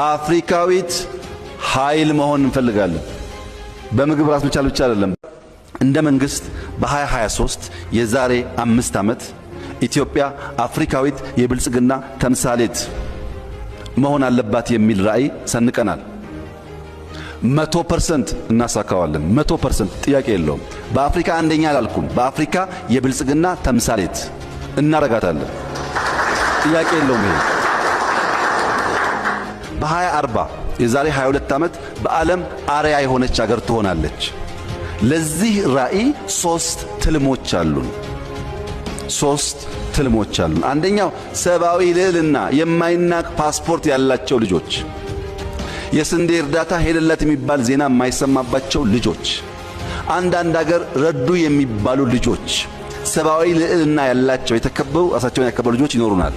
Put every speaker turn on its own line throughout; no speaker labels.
አፍሪካዊት ኃይል መሆን እንፈልጋለን። በምግብ ራስ መቻል ብቻ አይደለም። እንደ መንግስት በ2023 የዛሬ 5 ዓመት ኢትዮጵያ አፍሪካዊት የብልጽግና ተምሳሌት መሆን አለባት የሚል ራዕይ ሰንቀናል። 100% እናሳካዋለን። 100% ጥያቄ የለውም። በአፍሪካ አንደኛ አላልኩም። በአፍሪካ የብልጽግና ተምሳሌት እናረጋታለን። ጥያቄ የለውም። ይሄ በ2040 የዛሬ 22 ዓመት በዓለም አርአያ የሆነች አገር ትሆናለች። ለዚህ ራዕይ ሶስት ትልሞች አሉን። ሶስት ትልሞች አሉን። አንደኛው ሰብአዊ ልዕልና የማይናቅ ፓስፖርት ያላቸው ልጆች፣ የስንዴ እርዳታ ሄደለት የሚባል ዜና የማይሰማባቸው ልጆች፣ አንዳንድ አገር ረዱ የሚባሉ ልጆች፣ ሰብአዊ ልዕልና ያላቸው የተከበሩ ራሳቸውን ያከበሩ ልጆች ይኖሩናል።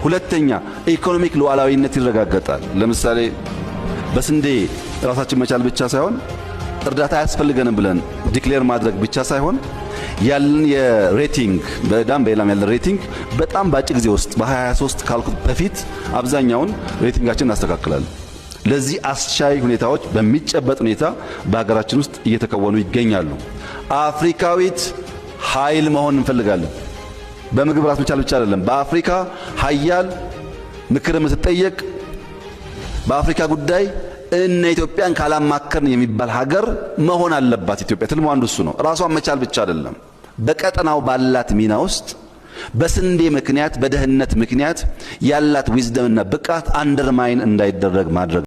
ሁለተኛ economic ሉዓላዊነት ይረጋገጣል። ለምሳሌ በስንዴ ራሳችን መቻል ብቻ ሳይሆን እርዳታ አያስፈልገንም ብለን declare ማድረግ ብቻ ሳይሆን ያለን የ rating በዕዳም በሌላም ያለን rating በጣም በአጭር ጊዜ ውስጥ በ2023 ካልኩት በፊት አብዛኛውን rating ኣችን እናስተካክላለን። ለዚህ አስቻይ ሁኔታዎች በሚጨበጥ ሁኔታ በሀገራችን ውስጥ እየተከወኑ ይገኛሉ። አፍሪካዊት ኃይል መሆን እንፈልጋለን። በምግብ ራስ መቻል ብቻ አይደለም። በአፍሪካ ሀያል ምክር የምትጠየቅ በአፍሪካ ጉዳይ እነ ኢትዮጵያን ካላማከርን የሚባል ሀገር መሆን አለባት ኢትዮጵያ። ትልሙ አንዱ እሱ ነው። ራሷን መቻል ብቻ አይደለም። በቀጠናው ባላት ሚና ውስጥ በስንዴ ምክንያት በድህነት ምክንያት ያላት wisdom ና ብቃት undermine እንዳይደረግ ማድረግ።